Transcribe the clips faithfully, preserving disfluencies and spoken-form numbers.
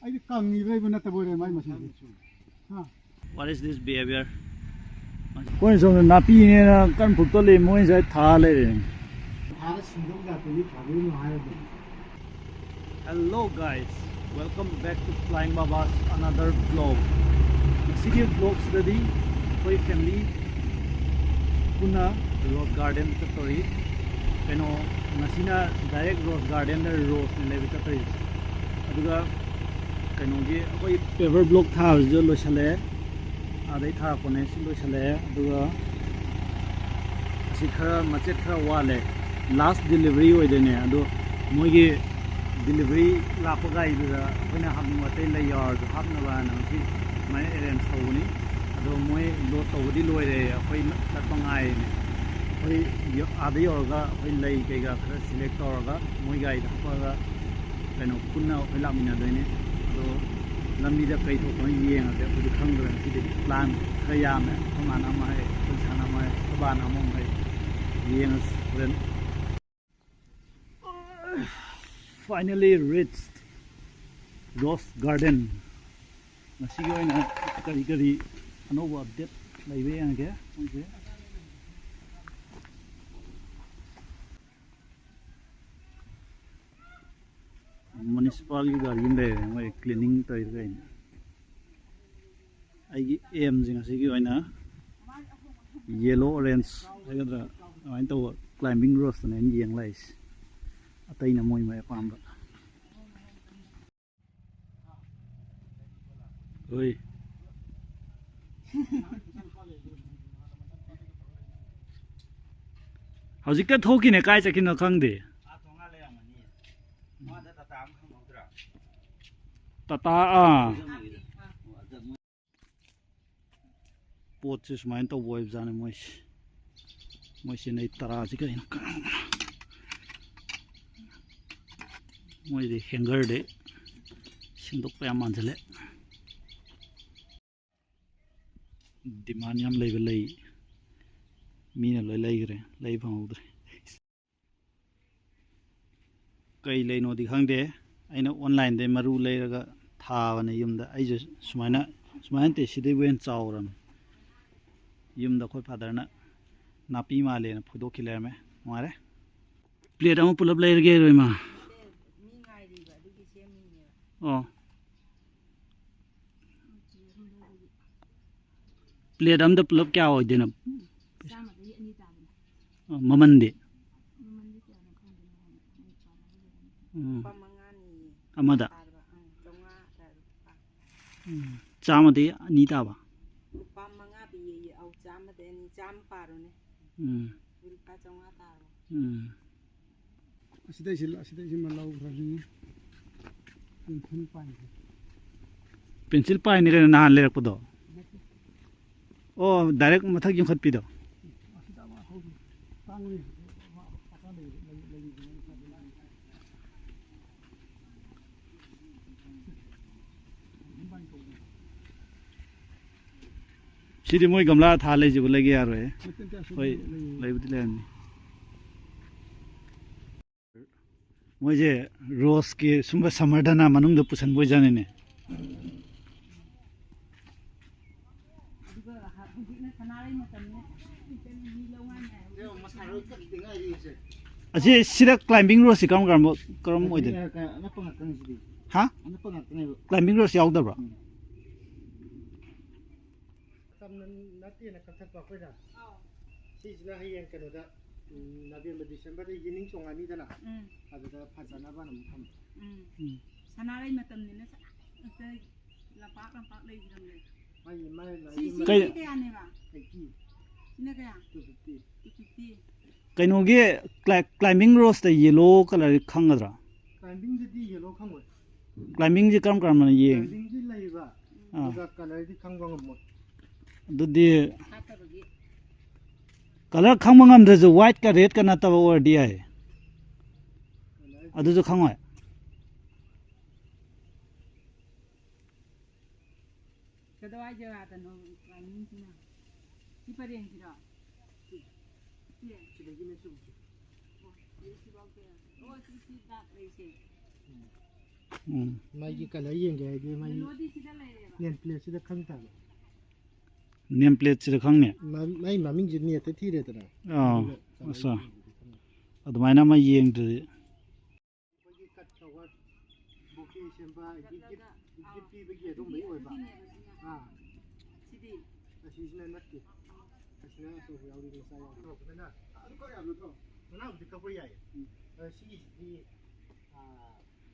ꯑꯩꯗꯤ ꯀꯪꯉꯤꯕ ꯂꯩꯕ ꯅꯠꯇꯕ ꯑꯣꯏꯔꯦ ꯃꯥꯏ ꯃꯁꯤꯡꯁꯦ꯫ ꯍꯥ? What is this behavior? ꯑꯩꯈꯣꯏꯅ ꯁꯣꯝꯗ ꯅꯥꯄꯤꯅꯦꯅ ꯀꯟꯅ ꯐꯨꯛꯇꯣꯛꯂꯤ, ꯃꯣꯏ ꯉꯁꯥꯏ ꯊꯥ ꯂꯩꯔꯦ꯫ ꯊꯥꯔ ꯁꯤꯗꯧ ꯖꯥꯠꯇꯨꯗꯤ ꯊꯥꯕꯤꯔꯨꯅꯨ ꯍꯥꯏꯔꯕꯅꯤ꯫ Hello guys, welcome back to Flying Baba's another vlog. ꯉꯁꯤꯒꯤ vlogꯁꯤꯗꯗꯤ ꯑꯩꯈꯣꯏ family ꯄꯨꯟꯅ rose garden ꯆꯠꯇꯣꯔꯤ꯫ ꯀꯩꯅꯣ, ꯉꯁꯤꯅ direct rose gardenꯗ roseꯅ ꯂꯩꯕ ꯆꯠꯇꯣꯔꯤꯁꯦ꯫ ꯑꯗꯨꯒ ꯀꯩꯅꯣꯒꯤ ꯑꯩꯈꯣꯏ paver block ꯊꯥꯕꯁꯤꯁꯨ ꯂꯣꯏꯁꯤꯜꯂꯛꯑꯦ꯫ ꯑꯥꯗꯩ ꯊꯥꯔꯛꯄꯅꯦ, ꯁꯤ ꯂꯣꯏꯁꯤꯜꯂꯛꯑꯦ꯫ ꯑꯗꯨꯒ ꯑꯁꯤ ꯈꯔ ꯃꯆꯦꯠ ꯈꯔ ꯋꯥꯠꯂꯦ, last delivery ꯑꯣꯏꯗꯣꯏꯅꯦ꯫ ꯑꯗꯣ ꯃꯣꯏꯒꯤ delivery ꯂꯥꯛꯄ ꯒꯥꯔꯤꯗꯨꯗ ꯑꯩꯈꯣꯏꯅ ꯍꯥꯞꯅꯤꯡꯕ ꯑꯇꯩ ꯂꯩ ꯌꯥꯎꯔꯁꯨ ꯍꯥꯞꯅꯕꯅ ꯍꯧꯖꯤꯛ ꯑꯗꯨꯃꯥꯏꯅ arrange ꯇꯧꯕꯅꯤ꯫ ꯑꯗꯣ ꯃꯣꯏ load ꯇꯧꯕꯗꯤ ꯂꯣꯏꯔꯦ, ꯑꯩꯈꯣꯏ ꯆꯠꯄ ꯉꯥꯏꯔꯤꯅꯦ꯫ ꯑꯩꯈꯣꯏ ꯌ-, ꯑꯥꯗ ꯌꯧꯔꯒ ꯑꯩꯈꯣꯏ ꯂꯩ ꯀꯩꯀꯥ ꯈꯔ select ꯇꯧꯔꯒ ꯃꯣꯏ ꯒꯥꯔꯤꯗ ꯍꯥꯞꯄꯒ ꯀꯩꯅꯣ ꯄꯨꯟꯅ ꯑꯩꯈꯣꯏ ꯂꯥꯛꯃꯤꯟꯅꯗꯣꯏꯅꯦ꯫ ꯑꯗꯣ ꯂꯝꯕꯤꯗ ꯀꯩ ꯊꯣꯛꯄꯅꯣ ꯌꯦꯡꯉꯁꯦ꯫ ꯑꯩꯈꯣꯏꯗꯤ ꯈꯪꯗ꯭ꯔꯦ꯫ ꯉꯁꯤꯗꯤ plan ꯈꯔ ꯌꯥꯝꯃꯦ꯫ ꯑꯩꯈꯣꯏ ꯃꯥꯅ ꯑꯃ ꯍꯥꯏ, ꯑꯩꯈꯣꯏ ꯁꯥꯅ ꯑꯃ ꯍꯥꯏ, ꯑꯩꯈꯣꯏ ꯕꯥꯅ ꯑꯃꯃꯨꯛ ꯍꯥꯏ꯫ ꯌꯦꯡꯉꯁꯤ ꯍꯣꯔꯦꯟ꯫ Finally reached rose garden. ꯉꯁꯤꯒꯤ ꯑꯣꯏꯅ ꯀꯔꯤ ꯀꯔꯤ ꯑꯅꯧꯕ update ꯂꯩꯕ ꯌꯦꯡꯉꯒꯦ꯫ ꯃꯣꯏꯁꯦ municipalꯒꯤ ꯒꯥꯔꯤ ꯑꯃ ꯂꯩꯔꯦ, ꯃꯣꯏ cleaning ꯇꯧꯔꯤꯔ ꯀꯩꯅꯣ꯫ ꯑꯩꯒꯤ aimꯁꯦ ꯉꯁꯤꯒꯤ ꯑꯣꯏꯅ yellow orange ꯍꯥꯏꯒꯗ꯭ꯔꯥ, ꯑꯗꯨꯃꯥꯏꯅ ꯇꯧꯕ climbing roseꯇꯨꯅꯦ ꯑꯩꯅ ꯌꯦꯡ ꯂꯥꯛꯏꯁꯦ꯫ ꯑꯇꯩꯅ ꯃꯣꯏ ꯃꯣꯏ ꯑꯄꯥꯝꯕ꯫ ꯍꯣꯏ꯫ ꯍꯧꯖꯤꯛꯇ ꯊꯣꯛꯈꯤꯅꯦ, ꯀꯥꯏ ꯆꯠꯈꯤꯅꯣ ꯈꯪꯗꯦ꯫ ꯇꯥꯇꯥ, ꯑꯥ꯫ ꯄꯣꯠꯁꯦ ꯁꯨꯃꯥꯏꯅ ꯇꯧꯕ ꯑꯣꯏꯕꯖꯥꯠꯅꯤ ꯃꯣꯏꯁꯦ꯫ ꯃꯣꯏ ꯆꯦꯟꯅꯩ ꯇꯔꯥꯁꯤ ꯀꯩꯅꯣ? ꯃꯣꯏꯗꯤ hangerꯗꯤ ꯁꯦꯡꯗꯣꯛꯄ ꯌꯥꯝ ꯃꯥꯟꯁꯤꯜꯂꯦ꯫ Demand ꯌꯥꯝ ꯂꯩꯕ ꯂꯩ, ꯃꯤꯅ ꯂꯣꯏ ꯂꯩꯈ꯭ꯔꯦ, ꯂꯩ ꯐꯪꯍꯧꯗ꯭ꯔꯦ꯫ ꯀꯩ ꯂꯩꯅꯣꯗꯤ ꯈꯪꯗꯦ, ꯑꯩꯅ onlineꯗꯩ ꯃꯔꯨ ꯂꯩꯔꯒ ꯊꯥꯕꯅꯦ ꯌꯨꯝꯗ꯫ ꯑꯩꯁꯨ ꯁꯨꯃꯥꯏꯅ, ꯁꯨꯃꯥꯏꯅ ꯅꯠꯇꯦ, ꯁꯤꯗꯩꯕꯨ ꯍꯦꯟꯅ ꯆꯥꯎꯔꯝꯅꯦ꯫ ꯌꯨꯝꯗ ꯑꯩꯈꯣꯏ ꯐꯥꯗꯔꯅ ꯅꯥꯄꯤ ꯃꯥꯜꯂꯦꯅ ꯐꯨꯗꯣꯛꯈꯤ ꯂꯩꯔꯝꯃꯦ꯫ ꯅꯨꯡꯉꯥꯏꯔꯦ꯫ ꯄ꯭ꯂꯦꯠ ꯑꯃ ꯄꯨꯂꯞ ꯂꯩꯔꯒꯦ, ꯔꯣꯏꯃ꯫ ꯃꯤ ꯉꯥꯏꯔꯤꯕ, ꯑꯗꯨꯒꯤ ꯁꯦꯝꯃꯤꯅꯦꯕ꯫ ꯑꯣ꯫ ꯄ꯭ꯂꯦꯠ ꯑꯝꯗ ꯄꯨꯂꯞ ꯀꯌꯥ ꯑꯣꯏꯗꯣꯏꯅꯣ? ꯆꯥꯝꯃꯗꯒꯤ ꯑꯅꯤ ꯇꯥꯕꯅꯦ꯫ ꯑ, ꯃꯃꯟꯗꯤ? ꯃꯃꯟꯗꯤ ꯀꯌꯥꯅꯣ ꯈꯪꯗꯦ, ꯅꯍꯥꯟ ꯃꯣꯏ ꯄꯥꯝꯅꯕ ꯂꯩꯔꯝꯃꯦ꯫ ꯎꯝ꯫ ꯂꯨꯄꯥ ꯃꯉꯥꯅꯤ ꯑꯃꯗ? ꯇꯥꯔꯕ꯫ ꯑꯪ, ꯆꯥꯝꯃꯉꯥ ꯇꯥꯔꯕ꯫ ꯎꯝ꯫ ꯆꯥꯝꯃꯗꯒꯤ ꯑꯅꯤ ꯇꯥꯕ? ꯂꯨꯄꯥ ꯃꯉꯥ ꯄꯤꯌꯦ꯫ ꯑꯧ, ꯆꯥꯝꯃꯗꯒꯤ ꯑꯅꯤ, ꯆꯥꯝꯃ ꯄꯥꯔꯣꯅꯦ꯫ ꯎꯝ꯫ ꯑꯗꯨ ꯂꯨꯄꯥ ꯆꯥꯝꯃꯉꯥ ꯇꯥꯔꯕ꯫ ꯎꯝ꯫ ꯑꯁꯤꯗꯩꯁꯤ, ꯑꯁꯤꯗꯩꯁꯤꯃ ꯂꯧꯈ꯭ꯔꯅꯤ꯫ ꯄꯦꯟꯁꯤꯜ ꯄꯥꯏꯈ꯭ꯔꯦ꯫ ꯄꯦꯟꯁꯤꯜ ꯄꯥꯏꯅꯤ ꯀꯩꯅꯣ ꯅꯍꯥꯟ ꯂꯩꯔꯛꯄꯗꯣ? ꯅꯠꯇꯦ꯫ ꯑꯣ, ꯗꯥꯏꯔꯦꯛ ꯃꯊꯛ ꯌꯨꯡꯈꯠꯄꯤꯗꯣ? ꯑꯁꯤꯗ ꯑꯃ ꯍꯧꯔꯤ꯫ ꯇꯥꯡꯉꯤ꯫ ꯑꯃ ꯄꯥꯀꯥ ꯂꯩ-, ꯂꯩ-, ꯂꯩ-, ꯁꯤꯗꯤ ꯃꯣꯏ ꯒꯝꯂꯥ ꯊꯥ ꯂꯩꯁꯤꯕꯨ ꯂꯩꯒꯦ ꯌꯥꯔꯣꯏ꯫ ꯍꯣꯏ, ꯂꯩꯕꯨꯗꯤ ꯂꯩꯔꯝꯅꯤ꯫ ꯃꯣꯏꯁꯦ ꯔꯣꯁꯀꯤ ꯁꯨꯝꯕ ꯁꯝꯃꯔꯗꯅ ꯃꯅꯨꯡꯗ ꯄꯨꯁꯟꯕ ꯑꯣꯏꯖꯥꯠꯅꯤꯅꯦ꯫ ꯑꯗꯨꯒ ꯍꯧꯖꯤꯛꯅ ꯁꯅꯥꯔꯩ ꯃꯇꯝꯅꯤ꯫ ꯃꯤ ꯂꯧꯉꯥꯏ ꯉꯥꯏ꯫ ꯑꯁꯤ, ꯁꯤꯗ ꯀ꯭ꯂꯥꯏꯝꯕꯤꯡ ꯔꯣꯁꯁꯤ ꯀꯔꯝ ꯀꯔꯝꯕ, ꯀꯔꯝ ꯑꯣꯏꯗꯣꯏꯅꯣ? ꯑꯅꯛꯄ ꯉꯥꯛꯇꯅꯤ ꯁꯤꯗꯤ꯫ ꯍꯥ? ꯑꯅꯛꯄ ꯉꯥꯛꯇꯅꯦꯕ꯫ ꯀ꯭ꯂꯥꯏꯝꯕꯤꯡ ꯔꯣꯁ ꯌꯥꯎꯗꯕ꯭ꯔꯣ? ꯎꯝ꯫ ꯆꯝꯅ ꯅꯠꯇꯦꯅ ꯀꯛꯊꯠꯄ ꯑꯩꯈꯣꯏꯅ꯫ ꯑꯥꯎ꯫ ꯁꯤꯁꯤꯅ ꯍꯌꯦꯡ ꯀꯩꯅꯣꯗ, ꯎꯝ, ꯅꯕꯦꯝꯕꯔ, ꯗꯤꯁꯦꯝꯕꯔꯗ ꯌꯦꯅꯤꯡ ꯆꯣꯡꯉꯅꯤꯗꯅ, ꯎꯝ꯫ ꯑꯗꯨꯗ ꯐꯖꯅꯕꯅ ꯑꯃꯨꯛ ꯊꯝꯕ꯫ ꯎꯝ꯫ ꯎꯝ꯫ ꯁꯅꯥꯔꯩ ꯃꯇꯝꯅꯤꯅ ꯁꯅꯥ ꯉꯥꯛꯇ ꯂꯝꯄꯥꯛ ꯂꯝꯄꯥꯛ ꯂꯩꯈ꯭ꯔꯕꯅꯦ꯫ ꯃꯥꯒꯤ, ꯃꯥꯒꯤ ꯁꯤ, ꯂꯥꯏꯒꯤ ꯁꯤ ꯀꯩ-, ꯀꯦꯖꯤ ꯀꯌꯥꯅꯦꯕ? ꯑꯩꯠꯇꯤ꯫ ꯁꯤꯅ ꯀꯌꯥ? Two fifty. Two fifty. ꯀꯩꯅꯣꯒꯤ ꯀ꯭ꯂꯥꯏ-, ꯀ꯭ꯂꯥꯏꯝꯕꯤꯡ ꯔꯣꯁꯇ ꯌꯦꯂꯣ ꯀꯂꯔ ꯈꯪꯒꯗ꯭ꯔꯥ? ꯀ꯭ꯂꯥꯏꯝꯕꯤꯡꯗꯗꯤ ꯌꯦꯂꯣ ꯈꯪꯉꯣꯏ꯫ ꯀ꯭ꯂꯥꯏꯝꯕꯤꯡꯁꯦ ꯀꯔꯝ ꯀꯔꯝꯕꯅ ꯌꯦꯡꯉꯤ? ꯀ꯭ꯂꯥꯏꯝꯕꯤꯡꯗꯤ ꯂꯩꯌꯦꯕ, ꯑꯥ꯫ ꯑꯗꯨꯒ ꯀꯂꯔꯗꯤ ꯈꯪꯕ ꯉꯝꯃꯣꯏ꯫ ꯑꯗꯨꯗꯤ ꯍꯥꯞꯇꯕꯒꯤ꯫ ꯀꯂꯔ ꯈꯪꯕ ꯉꯝꯗ꯭ꯔꯁꯨ ꯋꯥꯏꯠꯀ ꯔꯦꯗꯀ ꯅꯠꯇꯕ ꯑꯣꯏꯔꯗꯤ ꯌꯥꯏ꯫ ꯀꯂꯔ ꯑꯗꯨꯁꯨ ꯈꯪꯉꯣꯏ꯫ ꯀꯗꯥꯏ ꯖꯒꯥꯗꯅꯣ ꯀ꯭ꯂꯥꯏꯝꯕꯤꯡꯁꯤꯅ? ꯁꯤ ꯄꯔꯦꯡꯁꯤꯔꯣ? ꯁꯤ? ꯁꯤꯗꯒꯤꯅꯦ ꯁꯨꯝ꯫ ꯑꯣ, ꯁꯤ, ꯁꯤꯐꯥꯎꯁꯦ꯫ ꯑꯣ, ꯁꯤ, ꯁꯤ ꯗꯥꯛ ꯂꯩꯁꯦ꯫ ꯎꯝ꯫ ꯎꯝ꯫ ꯃꯥꯒꯤ ꯀꯂꯔ ꯌꯦꯡꯒꯦ ꯍꯥꯏꯗꯤ ꯃꯥꯒꯤ ꯅꯦꯝ ꯄ꯭ꯂꯦꯠꯁꯤꯗ ꯈꯪ ꯇꯥꯕ꯫ ꯅꯦꯝ ꯄ꯭ꯂꯦꯠꯁꯤꯗ ꯈꯪꯅꯤ꯫ ꯃꯥ-, ꯃꯥꯏ ꯃꯃꯤꯡꯁꯦ ꯅꯦꯠꯇ ꯊꯤꯔꯦꯗꯅ꯫ ꯑꯥ, ꯑꯗꯨꯒ ꯀꯃꯥꯏꯅ ꯑꯠꯆꯥ꯫ ꯌꯦꯡꯒꯦꯗꯤ ꯈꯪꯗꯦ꯫ ꯑꯗꯨꯃꯥꯏꯅ ꯑꯃ ꯌꯦꯡꯗ꯭ꯔꯗꯤ꯫ ꯑꯩꯈꯣꯏꯒꯤ ꯀꯠ ꯀꯋꯔ, ꯕꯣꯀꯦ ꯁꯦꯝꯕ, ꯒꯤꯐ, ꯒꯤꯐ ꯄꯤꯕꯒꯤ ꯑꯗꯨꯝꯕꯒꯤ ꯑꯣꯏꯕ꯫ ꯑꯥ꯫ ꯁꯤꯗꯤ? ꯑꯁꯤꯁꯤꯅ ꯅꯠꯇꯦ꯫ ꯑꯁꯤꯅ ꯑꯆꯧꯕ ꯌꯥꯎꯔꯤ, ꯃꯆꯥ ꯌꯥꯎꯔꯤ꯫ ꯑꯗꯨ ꯀꯛ ꯌꯥꯕ ꯅꯠꯇ꯭ꯔꯣ? ꯃꯅꯥꯕꯨꯗꯤ ꯀꯛꯄ ꯌꯥꯏꯌꯦ꯫ ꯎꯝ꯫ ꯑ, ꯁꯤꯒꯤꯁꯤꯗꯤ, ꯑ,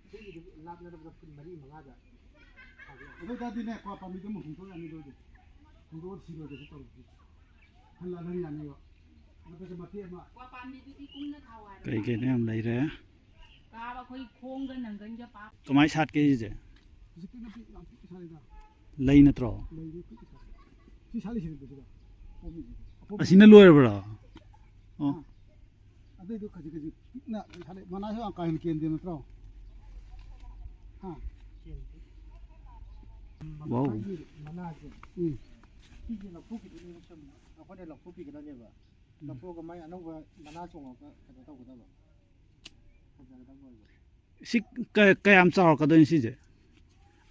ꯁꯤꯒꯤꯗꯤ ꯂꯥꯞꯅꯔꯕꯗ ꯐꯨꯠ ꯃꯔꯤ ꯃꯉꯥꯗ ꯊꯥꯕ ꯌꯥꯏ꯫ ꯑꯗꯨ ꯑꯣꯏꯇꯥꯔꯗꯤꯅꯦ, ꯀ꯭ꯋꯥ ꯄꯥꯝꯕꯤꯗꯣ ꯑꯃꯨꯛ ꯍꯨꯟꯗꯣꯛ ꯌꯥꯅꯤ, ꯑꯗꯨ ꯑꯣꯏꯔꯗꯤ꯫ ꯍꯨꯟꯗꯣꯛꯑ ꯁꯤꯔꯣꯏ ꯀꯩꯁꯨ ꯇꯧꯔꯣꯏ꯫ ꯍꯜꯂꯛꯑꯒ ꯌꯥꯅꯤꯕ꯫ ꯅꯠꯇ꯭ꯔꯁꯨ ꯃꯇꯦꯛ ꯑꯃ꯫ ꯀ꯭ꯋꯥ ꯄꯥꯝꯕꯤꯗꯨꯗꯤ ꯀꯨꯡꯅ ꯊꯥꯎ ꯍꯥꯏꯕ꯫ ꯀꯩ ꯀꯩꯅꯣ ꯌꯥꯝ ꯂꯩꯔꯦ꯫ ꯀꯥꯕ ꯑꯩꯈꯣꯏ ꯈꯣꯡꯒ ꯅꯪꯒꯟꯒ ꯄꯥꯛ꯫ ꯀꯃꯥꯏ ꯁꯥꯠꯀꯦ ꯁꯤꯁꯦ? ꯍꯧꯖꯤꯛ ꯄꯤꯛꯅ ꯄꯤꯛ-, ꯌꯥꯝ ꯄꯤꯛꯅ ꯁꯥꯠꯂꯤꯗ꯫ ꯂꯩ ꯅꯠꯇ꯭ꯔꯣ? ꯂꯩꯗꯤ ꯄꯤꯛꯅ ꯁꯥꯠꯂꯤ꯫ ꯁꯤ ꯁꯥꯠꯂꯤꯁꯤꯗꯤ ꯁꯤꯗ꯫ ꯑꯄꯣꯝꯕꯤꯁꯤꯗꯤ꯫ ꯑꯄꯣꯝꯕꯤ꯫ ꯑꯁꯤꯅ ꯂꯣꯏꯔꯕ꯭ꯔꯣ? ꯑꯣ꯫ ꯑꯥ꯫ ꯑꯗꯨꯏꯗꯨ ꯈꯖꯤꯛ ꯈꯖꯤꯛ ꯄꯤꯛꯅ ꯁꯥꯠꯂꯤ꯫ ꯃꯅꯥꯁꯨ ꯌꯥꯝ ꯀꯥ ꯍꯦꯟꯅ ꯀꯦꯟꯗꯦ ꯅꯠꯇ꯭ꯔꯣ? ꯍꯥ? ꯀꯦꯟꯗꯦ꯫ ꯋꯥꯎ꯫ ꯃꯈꯥꯒꯤ ꯃꯅꯥꯁꯦ꯫ ꯎꯝ꯫ ꯁꯤꯁꯦ ꯂꯧꯊꯣꯛꯈꯤꯗꯣꯏꯅꯦꯕ ꯁꯨꯝ꯫ ꯑꯩꯈꯣꯏꯅ ꯂꯧꯊꯣꯛꯄꯤꯒꯗꯕꯅꯦꯕ꯫ ꯎꯝ꯫ ꯂꯧꯊꯣꯛꯑꯒ ꯃꯥꯏ ꯑꯅꯧꯕ ꯃꯅꯥ ꯆꯣꯡꯉꯒ ꯀꯩꯅꯣ ꯇꯧꯒꯗꯕ꯫ ꯐꯖꯒꯗꯕ ꯑꯣꯏꯕ꯫ ꯁꯤ ꯀ-, ꯀꯌꯥꯝ ꯆꯥꯎꯔꯛꯀꯗꯣꯏꯅꯣ ꯁꯤꯁꯦ?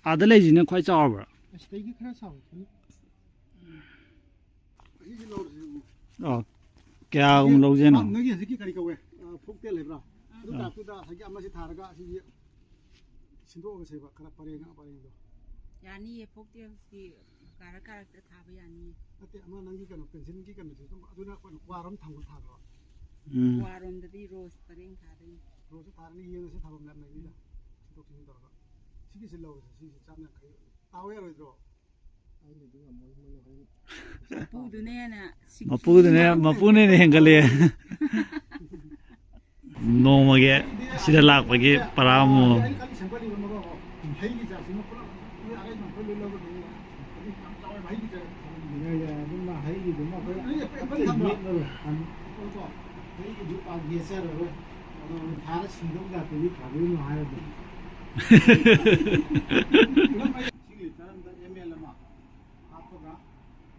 ꯑꯥꯗ ꯂꯩꯁꯤꯅ ꯈ꯭ꯋꯥꯏ ꯆꯥꯎꯔꯕ꯭ꯔꯥ? ꯑꯁꯤꯗꯒꯤ ꯈꯔ ꯆꯥꯎꯔꯛꯀꯅꯤ꯫ ꯑꯁꯤꯁꯤ ꯂꯧꯔꯁꯤ꯫ ꯑꯣ, ꯀꯌꯥꯒꯨꯝꯕ ꯂꯧꯖꯦꯅꯣ? ꯅꯣꯏꯒꯤ ꯍꯧꯖꯤꯛꯀꯤ ꯀꯔꯤ ꯀꯧꯋꯦ? ꯑ, ꯐꯣꯛꯇꯦꯜ ꯍꯥꯏꯕ꯭ꯔꯥ? ꯑꯗꯨ ꯑꯥ꯫ ꯇꯥꯏꯞꯇꯨꯗ ꯉꯁꯥꯏꯒꯤ ꯑꯃꯁꯤ ꯊꯥꯔꯒ ꯑꯁꯤꯁꯤ ꯁꯤꯟꯗꯣꯛꯑꯒ ꯁꯦꯕ ꯈꯔ ꯄꯔꯦꯡ ꯄꯔꯦꯡꯗꯣ꯫ ꯌꯥꯅꯤꯌꯦ, ꯐꯣꯛꯇꯦꯜꯁꯤ ꯀꯥꯔꯛ ꯀꯥꯔꯛꯇ ꯊꯥꯕ ꯌꯥꯅꯤꯌꯦ꯫ ꯅꯠꯇꯦ, ꯑꯃ ꯅꯪꯒꯤ ꯀꯩꯅꯣ, ꯄꯦꯟꯁꯤꯜꯒꯤ ꯀꯩꯅꯣꯗꯨꯁꯨ ꯑꯗꯨꯝ, ꯑꯗꯨꯅ ꯑꯩꯈꯣꯏꯅ ꯋꯥꯔ ꯑꯃ ꯊꯝꯃꯒ ꯊꯥꯈ꯭ꯔꯣ꯫ ꯎꯝ꯫ ꯋꯥꯔꯣꯝꯗꯗꯤ ꯔꯣꯁ ꯄꯔꯦꯡ ꯊꯥꯗꯣꯏꯅꯤ꯫ ꯔꯣꯁꯁꯨ ꯊꯥꯔꯅꯤ, ꯌꯦꯡꯉꯁꯤ, ꯊꯥꯐꯝ ꯌꯥꯝ ꯂꯩꯅꯤꯗ꯫ ꯁꯤꯟꯗꯣꯛ ꯁꯤꯟꯖꯤꯟ ꯇꯧꯔꯒ꯫ ꯁꯤꯒꯤꯁꯤ ꯂꯧꯔꯁꯤ, ꯁꯤꯁꯤ ꯆꯥꯝ ꯌꯥꯡꯈꯩ꯫ ꯇꯥꯎ ꯌꯥꯔꯣꯏꯗ꯭ꯔꯣ? ꯑꯩꯅꯗꯤ ꯉꯝꯃꯣꯏ, ꯃꯣꯏꯅ ꯍꯣꯔꯦꯟ ꯄꯩꯁꯥ ꯃꯄꯨꯗꯨꯅ ꯍꯦꯟꯅ ꯁꯤꯡ-, ꯃꯄꯨꯗꯨꯅ ꯍꯦꯟꯅ, ꯃꯄꯨꯅ ꯍꯦꯟꯅ ꯍꯦꯟꯒꯠꯂꯦ꯫ ꯅꯣꯡꯃꯒꯤ ꯁꯤꯗ ꯂꯥꯛꯄꯒꯤ ꯄꯔꯥ ꯑꯃꯃꯝ꯫ ꯑꯩꯅ ꯈꯜꯂꯤ ꯁꯦꯝꯒꯠꯂꯤꯕ ꯑꯃꯒ ꯍꯩꯒꯤ ꯆꯥꯛꯁꯤꯅ ꯄꯨꯂꯞ ꯑꯔꯩꯕ ꯃꯈꯩ ꯂꯣꯏ ꯂꯧꯔꯒꯦ꯫ ꯍꯧꯖꯤꯛ ꯌꯥꯝ ꯆꯥꯎꯋꯦꯕ ꯍꯩꯒꯤ ꯆꯥꯛ꯫ ꯌꯥꯏ, ꯌꯥꯏ, ꯑꯗꯨꯝ ꯍꯩꯒꯤꯗꯨꯃ ꯑꯩꯈꯣꯏ ꯑꯗꯨꯗꯤ ꯑꯩꯈꯣꯏ ꯑꯝꯇ ꯊꯝꯕ꯭ꯔꯣ? ꯃꯦꯠꯂꯔꯣꯏ꯫ ꯀꯣ, ꯍꯩꯒꯤꯗꯤ ꯄꯥꯛ ꯌꯦꯠꯆꯔꯔꯣꯏ꯫ ꯑꯗꯣ ꯊꯥꯔ ꯁꯤꯗꯧ ꯖꯥꯠꯇꯨꯗꯤ ꯊꯥꯕꯤꯔꯨꯅꯨ ꯍꯥꯏꯔꯕꯅꯤ꯫ ꯏꯁꯤꯡ ꯂꯤꯇꯔ ꯑꯃꯗ ꯑꯦꯝ ꯑꯦꯜ ꯑꯃ ꯍꯥꯞꯄꯒ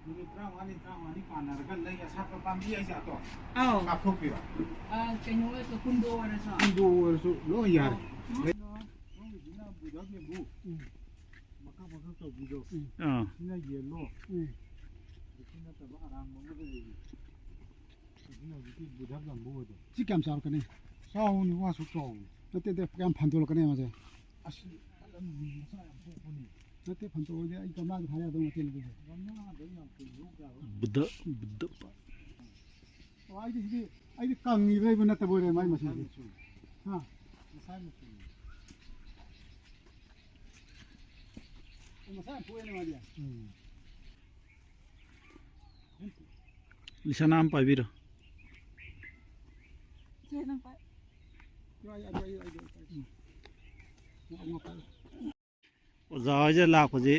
ꯃꯤꯅꯤꯠ ꯇꯔꯥꯃꯉꯥꯅꯤ, ꯇꯔꯥꯃꯉꯥꯅꯤ ꯀꯥꯟꯅꯔꯒ ꯂꯩ ꯑꯁꯥꯠꯄ ꯄꯥꯝꯕꯤ ꯍꯥꯏꯖꯥꯠꯇꯣ ꯑꯧ꯫ ꯀꯥꯞꯊꯣꯛꯄꯤꯔꯣ꯫ ꯑ, ꯀꯩꯅꯣ ꯑꯣꯏꯔꯁꯨ, ꯀꯨꯟꯗꯣ ꯑꯣꯏꯔꯁꯨ꯫ ꯀꯨꯟꯗꯣ ꯑꯣꯏꯔꯁꯨ ꯂꯣꯏ ꯌꯥꯔꯦ꯫ ꯎꯝ꯫ ꯅꯣꯏꯒꯤꯁꯤꯅ ꯌꯥꯝ ꯌꯦꯡꯉꯨ꯫ ꯎꯝ꯫ ꯃꯀꯛ ꯃꯀꯛ ꯇꯧꯕꯤꯗꯣ꯫ ꯎꯝ꯫ ꯑꯥ꯫ ꯁꯤꯅ ꯌꯦꯜꯂꯣ꯫ ꯎꯝ꯫ ꯁꯤ ꯅꯠꯇꯕ ꯑꯔꯥꯡꯕ ꯑꯃꯒ ꯂꯩꯔꯤ꯫ ꯑꯁꯤꯅ ꯍꯧꯖꯤꯛꯀꯤ ꯕꯨꯙ ꯒꯝꯕꯨ ꯑꯗꯣ꯫ ꯁꯤ ꯀꯌꯥꯝ ꯆꯥꯎꯔꯛꯀꯅꯤ? ꯆꯥꯎꯕꯅꯤ, ꯋꯥꯁꯨ ꯆꯥꯎꯕꯅꯤ꯫ ꯅꯠꯇꯦ, ꯅꯠꯇꯦ, ꯀꯌꯥꯝ ꯐꯟꯗꯣꯛꯂꯛꯀꯅꯤ ꯃꯁꯦ? ꯑꯁꯤ ꯐꯖꯅ ꯃꯁꯥ ꯌꯥꯝ ꯊꯣꯛꯄꯅꯤ꯫ ꯅꯠꯇꯦ, ꯐꯟꯗꯣꯛꯑꯗꯤ ꯑꯩ ꯒꯝꯂꯥꯗ ꯊꯥ ꯌꯥꯗꯧ ꯅꯠꯇꯦꯅꯦ ꯑꯗꯨꯗꯤ꯫ ꯒꯝꯂꯥꯗ ꯌꯥꯝ ꯀꯨꯏꯅ ꯌꯣꯛ ꯌꯥꯔꯣꯏ꯫ ꯕꯨꯙ, ꯕꯨꯙ꯫ ꯑꯣ, ꯑꯩꯗꯤ ꯁꯤꯗꯤ, ꯑꯩꯗꯤ ꯀꯪꯉꯤꯕ꯭ꯔꯥ ꯍꯥꯏꯕ ꯅꯠꯇꯕ ꯑꯣꯏꯔꯦ ꯃꯥꯏ ꯃꯁꯤꯡꯁꯦ꯫ ꯃꯁꯥꯏ ꯃꯆꯨ꯫ ꯍꯥ? ꯃꯁꯥꯏ ꯃꯆꯨ꯫ ꯑꯣ, ꯃꯁꯥ ꯌꯥꯝ ꯊꯣꯛꯑꯦꯅꯦ ꯃꯥꯗꯤ꯫ ꯎꯝ꯫ ꯂꯤꯁꯅꯥ ꯑꯃ ꯄꯥꯏꯕꯤꯔꯣ꯫ ꯁꯦ, ꯅꯪ ꯄꯥꯏ꯫ ꯑꯩ, ꯑꯩ, ꯑꯩ, ꯑꯩ, ꯑꯩ, ꯑꯩ꯫ ꯑꯣꯖꯥ ꯍꯣꯏꯁꯦ ꯂꯥꯛꯄꯁꯦ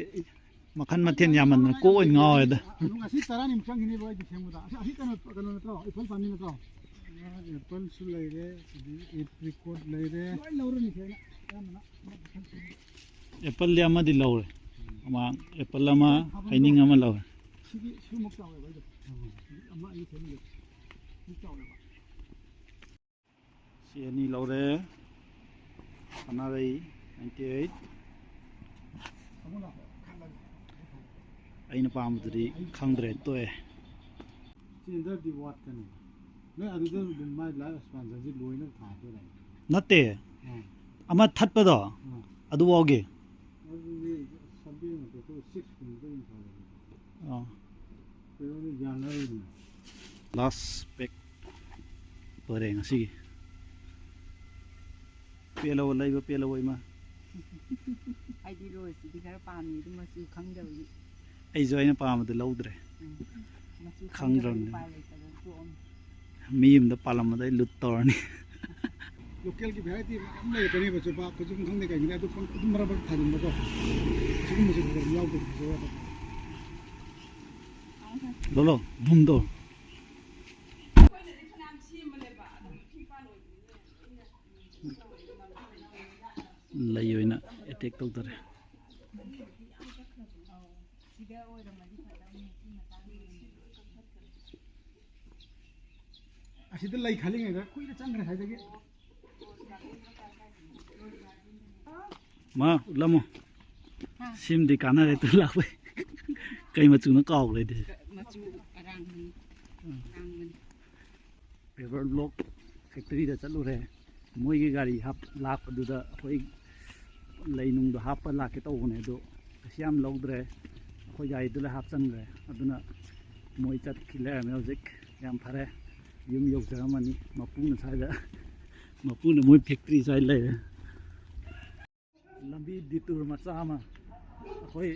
ꯃꯈꯟ ꯃꯊꯦꯜ ꯌꯥꯝꯃꯟꯗꯅ ꯀꯣꯛ ꯑꯣꯏꯅ ꯉꯥꯎꯋꯦꯗ꯫ ꯑꯗꯨ ꯉꯁꯤ ꯇꯔꯥꯅꯤꯃꯨꯛ ꯆꯪꯈꯤꯅꯦꯕ ꯑꯩꯗꯤ ꯁꯦꯝꯕꯗ꯫ ꯑꯁꯤ, ꯑꯁꯤ ꯀꯩꯅꯣ, ꯀꯩꯅꯣ ꯅꯠꯇ꯭ꯔꯣ? ꯑꯦꯄꯜ ꯄꯥꯝꯕꯤ ꯅꯠꯇ꯭ꯔꯣ? ꯑꯦꯄꯜꯁꯨ ꯂꯩꯔꯦ, ꯑꯗꯒꯤ ꯑꯦꯄ꯭ꯔꯤꯀꯣꯠ ꯂꯩꯔꯦ꯫ ꯂꯣꯏ ꯂꯧꯔꯅꯤ ꯁꯦ ꯑꯩꯅ, ꯑꯌꯥꯝꯕꯅ꯫ ꯑꯦꯄꯜꯗꯤ ꯑꯃꯗꯤ ꯂꯧꯔꯦ꯫ ꯃꯃꯥꯡ ꯑꯦꯄꯜ ꯑꯃ, ꯍꯩꯅꯤꯡ ꯑꯃ ꯂꯧꯔꯦ꯫ ꯁꯤꯒꯤ, ꯁꯤꯃꯨꯛ ꯆꯥꯎꯋꯦꯕ ꯑꯩꯗꯣ꯫ ꯑꯃ ꯑꯅꯤ ꯁꯦꯝꯃꯤꯗꯣ꯫ ꯁꯤ ꯆꯥꯎꯋꯦꯕ꯫ ꯁꯤ ꯑꯅꯤ ꯂꯧꯔꯦ꯫ ꯁꯅꯥꯔꯩ ninety eight꯫ ꯑꯩꯅ ꯄꯥꯝꯕꯗꯨꯗꯤ ꯈꯪꯗ꯭ꯔꯦ, ꯇꯣꯛꯑꯦ꯫ ꯁꯤ ꯍꯟꯗꯛꯇꯤ ꯋꯥꯠꯀꯅꯤ꯫ ꯅꯣꯏ ꯑꯗꯨꯗ ꯑꯗꯨꯝ ꯃꯥꯏ ꯂꯥꯏꯐ ꯑꯦꯛꯁꯄꯥꯟꯁꯟꯁꯤ ꯂꯣꯏꯅ ꯊꯥꯗꯣꯏꯔꯥ? ꯅꯠꯇꯦ꯫ ꯑꯥ꯫ ꯑꯃ ꯊꯠꯄꯗꯣ, ꯑꯥ꯫ ꯑꯗꯨꯐꯥꯎꯒꯤ꯫ ꯑꯗꯨꯗꯤ ꯁꯚꯦꯟ ꯅꯠꯇ꯭ꯔꯒ ꯁꯤꯛꯁ ꯀꯨꯝꯕꯗ ꯑꯗꯨꯝ ꯊꯥꯗꯣꯏꯅꯤ꯫ ꯑꯥ꯫ ꯀꯩꯅꯣꯅꯤ, ꯌꯥꯅꯔꯣꯏꯗꯅ꯫ ꯂꯥꯁ ꯄꯦꯛ ꯂꯣꯏꯔꯦ ꯉꯁꯤꯒꯤ꯫ ꯄꯦꯜꯂꯕꯣ, ꯂꯩꯕ ꯄꯦꯜꯂꯕꯣ, ꯏꯃꯥ? ꯑꯩꯗꯤ ꯔꯣꯁꯁꯤꯗꯤ ꯈꯔ ꯄꯥꯝꯃꯤ, ꯑꯗꯨ ꯃꯆꯨ ꯈꯪꯗꯕꯒꯤ꯫ ꯑꯩꯁꯨ ꯑꯩꯅ ꯄꯥꯝꯕꯗꯨ ꯂꯧꯗ꯭ꯔꯦ꯫ ꯎꯝ꯫ ꯃꯆꯨ ꯈꯪꯗ꯭ꯔꯕꯅꯤ꯫ ꯈꯪꯗꯕꯒꯤ ꯎꯄꯥꯏ ꯂꯩꯇꯗꯅ ꯇꯣꯛꯑꯝꯃꯤ꯫ ꯃꯤ ꯑꯃꯗ ꯄꯥꯜꯂꯝꯕꯗ ꯑꯩ ꯂꯨꯠ ꯇꯧꯔꯅꯤ꯫ ꯂꯣꯀꯦꯜꯒꯤ ꯚꯦꯔꯥꯏꯇꯤ ꯃꯌꯥꯝ ꯂꯩꯔꯛꯀꯅꯦꯕ, ꯆꯨꯕꯥꯛ ꯈꯨꯁꯨꯝ ꯈꯪꯗꯦ ꯀꯩꯒꯤꯅꯦ, ꯑꯗꯨ ꯄꯪ-, ꯑꯗꯨꯝ ꯃꯔꯛ ꯃꯔꯛ ꯊꯥꯖꯤꯟꯕꯀꯣ꯫ ꯁꯤꯒꯨꯝꯕꯁꯦ ꯈꯔ ꯈꯔ ꯌꯥꯎꯗ꯭ꯔꯗꯤ ꯐꯖꯔꯣꯏ ꯍꯥꯏꯕ꯫ ꯂꯣꯂꯣ, ꯙꯨꯝꯗꯣ꯫ ꯂꯩ ꯑꯣꯏꯅ ꯑꯦꯇꯦꯛ ꯇꯧꯗꯔꯦ꯫ ꯑꯁꯤꯗ ꯂꯩ ꯈꯜꯂꯤꯉꯩꯗ ꯀꯨꯏꯅ ꯆꯪꯈ꯭ꯔꯦ ꯉꯁꯥꯏꯗꯒꯤ꯫ ꯃꯥ ꯎꯠꯂꯝꯃꯣ꯫ ꯍꯥ꯫ ꯁꯤꯝꯗꯤ ꯀꯥꯟꯅꯔꯦ ꯇꯨ ꯂꯥꯛꯄꯩ꯫ ꯀꯩ ꯃꯆꯨꯅꯣ ꯀꯥꯎꯈ꯭ꯔꯦ ꯑꯗꯨꯗꯤ꯫ ꯃꯆꯨ ꯑꯔꯥꯡꯕꯅꯤ꯫ ꯎꯝ꯫ ꯑꯔꯥꯡꯕꯅꯤ꯫ Paper block factory ꯗ ꯆꯠꯂꯨꯔꯦ꯫ ꯃꯣꯏꯒꯤ ꯒꯥꯔꯤ ꯍꯥꯞ-, ꯂꯥꯛꯄꯗꯨꯗ ꯑꯩꯈꯣꯏ ꯂꯩ ꯅꯨꯡꯗꯣ ꯍꯥꯞꯄ ꯂꯥꯛꯀꯦ ꯇꯧꯕꯅꯦ, ꯑꯗꯣ ꯀꯩꯁꯨ ꯌꯥꯝ ꯂꯧꯗ꯭ꯔꯦ꯫ ꯑꯩꯈꯣꯏ ꯒꯥꯔꯤꯗꯨꯗ ꯍꯥꯞꯆꯟꯈ꯭ꯔꯦ꯫ ꯑꯗꯨꯅ ꯃꯣꯏ ꯆꯠꯈꯤ ꯂꯩꯔꯝꯃꯦ ꯍꯧꯖꯤꯛ꯫ ꯌꯥꯝ ꯐꯔꯦ꯫ ꯌꯨꯝ ꯌꯧꯖꯔꯝꯃꯅꯤ꯫ ꯃꯄꯨꯅ ꯁ꯭ꯋꯥꯏꯗ, ꯃꯄꯨꯅ ꯃꯣꯏ factory ꯁ꯭ꯋꯥꯏꯗ ꯂꯩꯔꯦ꯫ ꯂꯝꯕꯤ detour ꯃꯆꯥ ꯑꯃ ꯑꯩꯈꯣꯏ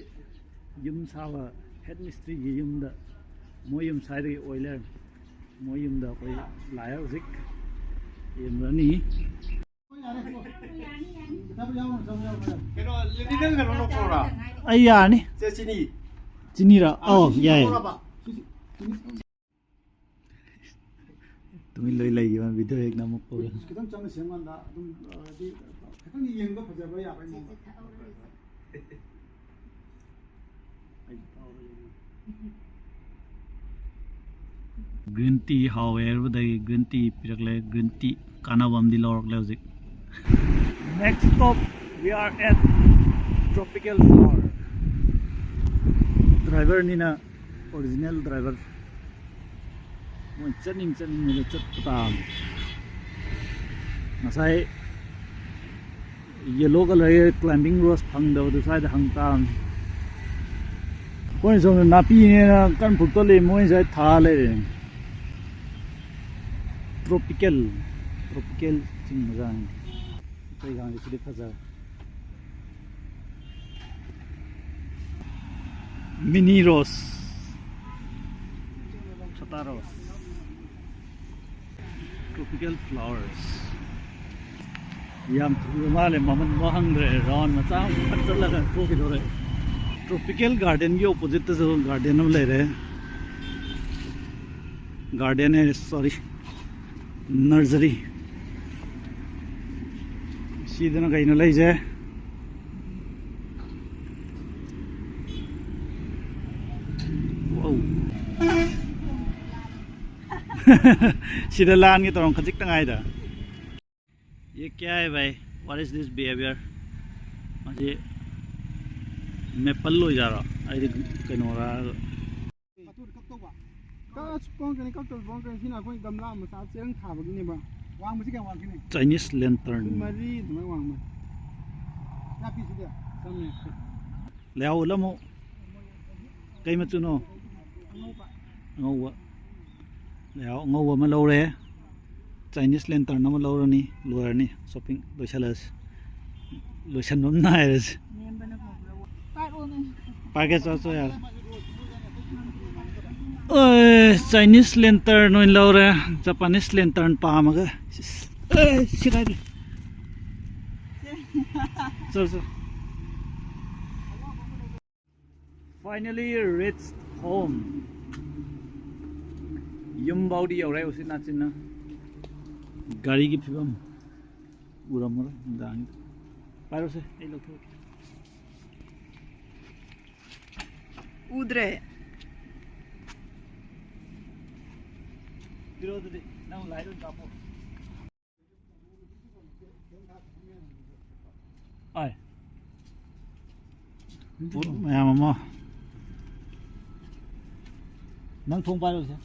ꯌꯨꯝ ꯁꯥꯕ head ꯃꯤꯁꯇ꯭ꯔꯤꯒꯤ ꯌꯨꯝꯗ, ꯃꯣꯏ ꯌꯨꯝ ꯁ꯭ꯋꯥꯏꯗꯒꯤ ꯑꯣꯏ ꯂꯩꯔꯝꯃꯦ꯫ ꯃꯣꯏ ꯌꯨꯝꯗ ꯑꯩꯈꯣꯏ ꯂꯥꯛꯑꯦ ꯍꯧꯖꯤꯛ꯫ ꯌꯦꯡꯉꯨꯔꯅꯤ꯫ ꯀꯩꯅꯣ, ꯂꯤꯂꯤꯗꯪ ꯀꯩꯅꯣ ꯂꯧꯊꯣꯛꯑꯣꯔꯥ? ꯑꯩ ꯌꯥꯔꯅꯤ꯫ ꯆꯦ, ꯆꯤꯅꯤ꯫ ꯆꯤꯅꯤꯔꯥ? ꯑꯧ, ꯌꯥꯏꯌꯦ꯫ ꯂꯧꯊꯣꯛꯑꯣꯔꯕ? ꯇꯨꯃꯤꯟ ꯂꯣꯏ ꯂꯩꯈꯤꯕ video ꯍꯦꯛ ꯅꯝꯃꯛꯄꯒ꯫ ꯈꯤꯇꯪ ꯆꯪꯅ ꯁꯦꯝꯀꯥꯟꯗ ꯑꯗꯨꯝ, ꯑ, ꯍꯥꯏꯗꯤ ꯈꯤꯇꯪ ꯌꯦꯡꯕ ꯐꯖꯕ ꯌꯥꯕꯒꯤ ꯃꯑꯣꯡꯗ꯫ ꯑꯩꯁꯨ ꯊꯛꯑꯣꯔꯣꯏꯒꯦ꯫ Green tea ꯍꯥꯎꯋꯦ ꯍꯥꯏꯔꯨꯕꯗꯒꯤ green tea ꯄꯤꯔꯛꯂꯦ꯫ Green tea ꯀꯥꯟꯅꯕ ꯑꯃꯗꯤ ꯂꯧꯔꯛꯂꯦ ꯍꯧꯖꯤꯛ꯫ Next stop, we are at Tropical Flower. Driver ꯅꯤꯅ, original driver꯫ ꯃꯣꯏ ꯆꯠꯅꯤꯡ ꯆꯠꯅꯤꯡꯕꯗ ꯆꯠꯄ ꯇꯥꯕꯅꯤ꯫ ꯉꯁꯥꯏ yellow colour ꯒꯤ climbing rose ꯐꯪꯗꯕꯗꯨ ꯁ꯭ꯋꯥꯏꯗ ꯍꯪ ꯇꯥꯕꯅꯤ꯫ ꯑꯩꯈꯣꯏꯅ ꯁꯣꯝꯗ ꯅꯥꯄꯤꯅꯦꯅ ꯀꯟꯅ ꯐꯨꯛꯇꯠꯂꯤ, ꯃꯣꯏꯅ ꯁ꯭ꯋꯥꯏꯗ ꯊꯥ ꯂꯩꯔꯦ꯫ Tropical, tropical ꯆꯤꯡ ꯃꯆꯥꯅꯤ꯫ ꯑꯇꯩꯒꯥꯡꯗꯤ ꯁꯤꯗꯤ ꯐꯖꯔꯦ꯫ Mini rose, star rose, tropical flowers꯫ ꯌꯥꯝ ꯊꯨꯕ ꯃꯥꯜꯂꯦ, ꯃꯃꯟ ꯐꯥꯎ ꯍꯪꯗ꯭ꯔꯦ, round ꯃꯆꯥ ꯑꯃꯈꯛ ꯆꯠꯂꯒ ꯊꯣꯛꯈꯤꯗꯧꯔꯦ꯫ Tropical garden ꯒꯤ opposite ꯇꯁꯨ garden ꯑꯃ ꯂꯩꯔꯦ꯫ Garden ꯍꯥꯏꯔꯦ, sorry, nursery꯫ ꯁꯤꯗꯅ ꯀꯩꯅꯣ ꯂꯩꯁꯦ? Wow꯫ ꯁꯤꯗ ꯂꯥꯟꯒꯦ ꯇꯧꯔꯝ ꯈꯖꯤꯛꯇ ꯉꯥꯏꯗ꯫ ये क्या है भाई? What is this behavior? ꯃꯁꯤ ꯃꯦꯄꯜ ꯑꯣꯏꯖꯥꯠꯔꯣ? ꯑꯩꯗꯤ ꯀꯩꯅꯣꯔꯥ? ꯀꯛꯇꯧꯕ꯫ ꯀꯛꯑꯁꯨ ꯄꯣꯡꯀꯅꯤ, ꯀꯛꯇꯕꯁꯨ ꯄꯣꯡꯀꯅꯤ꯫ ꯁꯤꯅ ꯑꯩꯈꯣꯏ ꯒꯝꯂꯥ ꯃꯆꯥ ꯆꯦꯔꯪ ꯊꯥꯕꯒꯤꯅꯦꯕ꯫ ꯋꯥꯡꯕꯁꯤ ꯀꯌꯥꯝ ꯋꯥꯡꯈꯤꯅꯤ? Chinese lantern. ꯐꯨꯠ ꯃꯔꯤ ꯑꯗꯨꯃꯥꯏꯅ ꯋꯥꯡꯕ꯫ ꯀꯌꯥ ꯄꯤ ꯁꯤꯗꯤ? ꯆꯥꯝꯃ ꯌꯥꯡꯈꯩ꯫ ꯂꯩꯍꯥꯎ ꯎꯠꯂꯝꯃꯨ꯫ ꯀꯩ ꯃꯆꯨꯅꯣ? ꯑꯉꯧꯕ꯫ ꯑꯉꯧꯕ꯫ ꯂꯩꯍꯥꯎ ꯑꯉꯧꯕ ꯑꯃ ꯂꯧꯔꯦ꯫ ꯆꯥꯏꯅꯤꯁ ꯂꯦꯟꯇꯔꯟ ꯑꯃ ꯂꯧꯔꯅꯤ꯫ ꯂꯣꯏꯔꯅꯤ꯫ ꯁꯣꯞꯄꯤꯡ ꯂꯣꯏꯁꯜꯂꯁꯤ꯫ ꯂꯣꯏꯁꯟꯕ ꯑꯃ ꯅꯥꯏꯔꯁꯤ꯫ ꯅꯦꯝꯕꯅ ꯐꯕ꯭ꯔꯥ? ꯄꯥꯏꯔꯛꯑꯣꯅꯦ꯫ ꯄꯥꯏꯒꯦ, ꯆꯣ, ꯆꯣ, ꯌꯥꯔꯦ꯫ ꯑꯦ, ꯆꯥꯏꯅꯤꯁ ꯂꯦꯟꯇꯔꯟ ꯑꯣꯏꯅ ꯂꯧꯔꯦ꯫ Japanese lantern ꯄꯥꯝꯃꯒ꯫ ꯑꯦ, ꯁꯤ ꯀꯥꯏꯗ? ꯆꯣ, ꯆꯣ꯫ Finally reached home. ꯌꯨꯝ ꯐꯥꯎꯗꯤ ꯌꯧꯔꯦ ꯎꯆꯤꯟ ꯅꯥꯆꯤꯟꯅ꯫ ꯒꯥꯔꯤꯒꯤ ꯐꯤꯕꯝ ꯎꯔꯝꯃꯔꯣꯏ ꯅꯨꯡꯗꯥꯡꯒꯤꯗ꯫ ꯄꯥꯏꯔꯣꯁꯦ, ꯑꯩ ꯂꯧꯊꯣꯛꯀꯦ꯫ ꯎꯗ꯭ꯔꯦ꯫ ꯄꯤꯔꯛꯑꯣ ꯑꯗꯨꯗꯤ, ꯅꯪ ꯂꯥꯏꯠ ꯑꯣꯏꯅ ꯀꯥꯞꯄꯣ꯫ ꯑꯥꯏ꯫ ꯄꯣꯠ ꯃꯌꯥꯝ ꯑꯃ꯫ ꯅꯪ ꯊꯣꯡ ꯄꯥꯏꯔꯨꯁꯦ꯫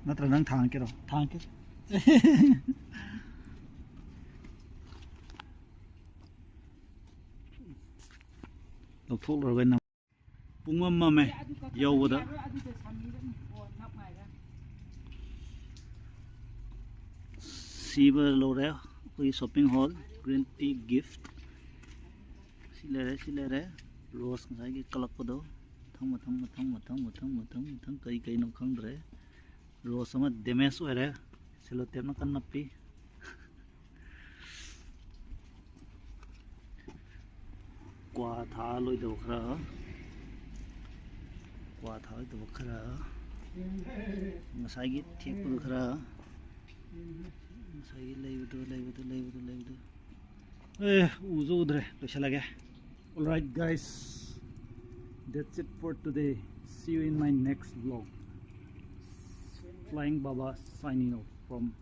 ꯅꯠꯇ꯭ꯔ ꯅꯪ ꯊꯥꯡꯉꯛꯀꯦꯔꯣ? ꯊꯥꯡꯉꯛꯀꯦ꯫ ꯂꯧꯊꯣꯛꯂꯨꯔꯒ ꯅꯪ꯫ ꯄꯨꯡ ꯑꯃ ꯃꯝꯃꯦ ꯌꯧꯕꯗ꯫ ꯁꯤꯕ ꯂꯧꯔꯦ ꯑꯩꯈꯣꯏꯒꯤ ꯁꯣꯞꯄꯤꯡ ꯍꯣꯜ ꯒ꯭ꯔꯤꯟ ꯇꯤ ꯒꯤꯐ꯫ ꯁꯤ ꯂꯩꯔꯦ, ꯁꯤ ꯂꯩꯔꯦ꯫ ꯔꯣꯁ ꯉꯁꯥꯏꯒꯤ ꯀꯛꯂꯛꯄꯗꯣ ꯃꯊꯪ, ꯃꯊꯪ, ꯃꯊꯪ, ꯃꯊꯪ, ꯃꯊꯪ, ꯃꯊꯪ, ꯃꯊꯪ ꯀꯔꯤ ꯀꯩꯅꯣ ꯈꯪꯗ꯭ꯔꯦ꯫ ꯔꯣꯁ ꯑꯃ ꯗꯦꯃꯦꯖ ꯑꯣꯏꯔꯦ꯫ ꯁꯦꯂꯣ ꯇꯦꯞꯅ ꯀꯟꯅ ꯅꯞꯄꯤ꯫ ꯀ꯭ꯋꯥ ꯊꯥ ꯂꯣꯏꯗꯕ ꯈꯔ, ꯀ꯭ꯋꯥ ꯊꯥ ꯂꯣꯏꯗꯕ ꯈꯔ, ꯉꯁꯥꯏꯒꯤ ꯊꯦꯛꯄꯗꯨ ꯈꯔ, ꯉꯁꯥꯏꯒꯤ ꯂꯩꯕꯗꯨ, ꯂꯩꯕꯗꯨ, ꯂꯩꯕꯗꯨ, ꯂꯩꯕꯗꯨ꯫ ꯑꯦ, ꯎꯁꯨ ꯎꯗ꯭ꯔꯦ, ꯂꯣꯏꯁꯤꯜꯂꯒꯦ꯫ Alright guys, that's it for today. See you in my next vlog. Flying Baba signing off from